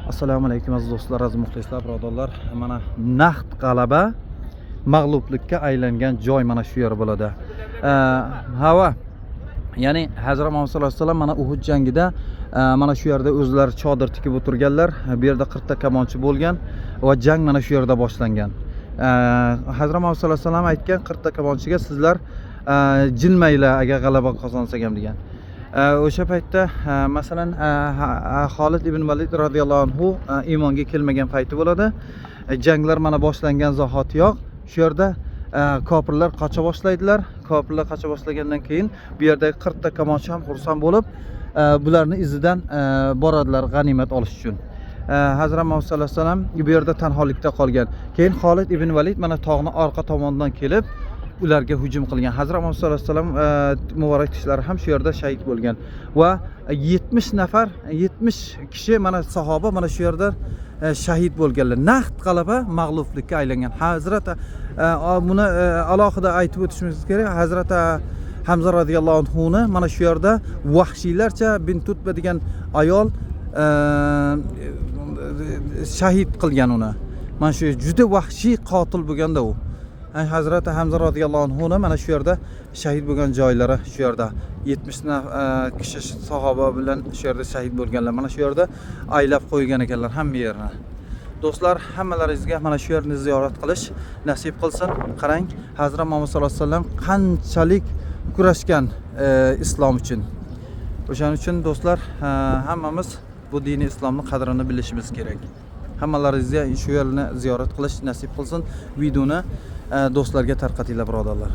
Assalomu alaykum, aziz do'stlar, aziz muxlislar, birodarlar. Mana naqd g'alaba mag'lublikka aylangan joy mana shu yer bo'ladi. Hava, ya'ni Hazrat Muhammad sallallohu alayhi vasallam mana Uhud jangida mana shu yerda o'zlari chodir tikib o'tirganlar. Bu yerda 40 ta kamonchi bo'lgan va jang mana shu yerda boshlangan. Hazrat Muhammad sallallohu alayhi vasallam aytgan 40 ta kamonchiga: "Sizlar jilmanglar, agar g'alaba qozonsak ham", degan. O'sha paytda masalan, Xolid ibn Valid roziyallohu anhu iymonga kelmagan payti bo'ladi. Janglar mana boshlangan zahotiyoq shu yerda kofirlar qocha boshlaydilar. Kofirlar qocha boshlagandan keyin bu yerdagi 40 ta kamonchi ham xursand bo'lib, bularni izidan boradilar g'animat olish uchun. Hazrat Muhammad sallallohu alayhi vasallam bu yerda tanholikda qolgan. Keyin Xolid ibn Valid mana tog'ni orqa tomonidan kelib, ularga hujum qilgan. Hazrat Muhammad sallallohu alayhi vasallam muborak tishlari ham shu yerda shahid bo'lgan va 70 nafar, 70 kishi mana sahoba mana shu yerda shahid bo'lganlar. Naqd g'alaba mag'lublikka aylangan. Hazrat buni alohida aytib o'tishimiz kerak. Hazrat Hamza roziyallohu anhuni mana shu yerda vahshiylarcha Bint Utba degan ayol shahid qilgan uni. Mana shu juda vahshiy qotil bo'lganda u. Hazrati Hamza roziyallohu anhuni mana shu yerda shahid bo'lgan joylari shu yerda 70 kishi sahoba bilan shu yerda shahid bo'lganlar. Mana shu yerda aylab qo'ygan ekanlar hamma yerni. Do'stlar, hammalaringizga mana shu yerni ziyorat qilish nasib qilsin. Qarang, Hazrat Muhammad sallallohu alayhi vasallam qanchalik kurashgan islom uchun. O'shaning uchun, do'stlar, hammamiz bu dini islomni qadrini bilishimiz kerak. Hammalaringizga shu yerni ziyorat qilish nasib qilsin. Videoni do'stlarga tarqatinglar, birodarlar.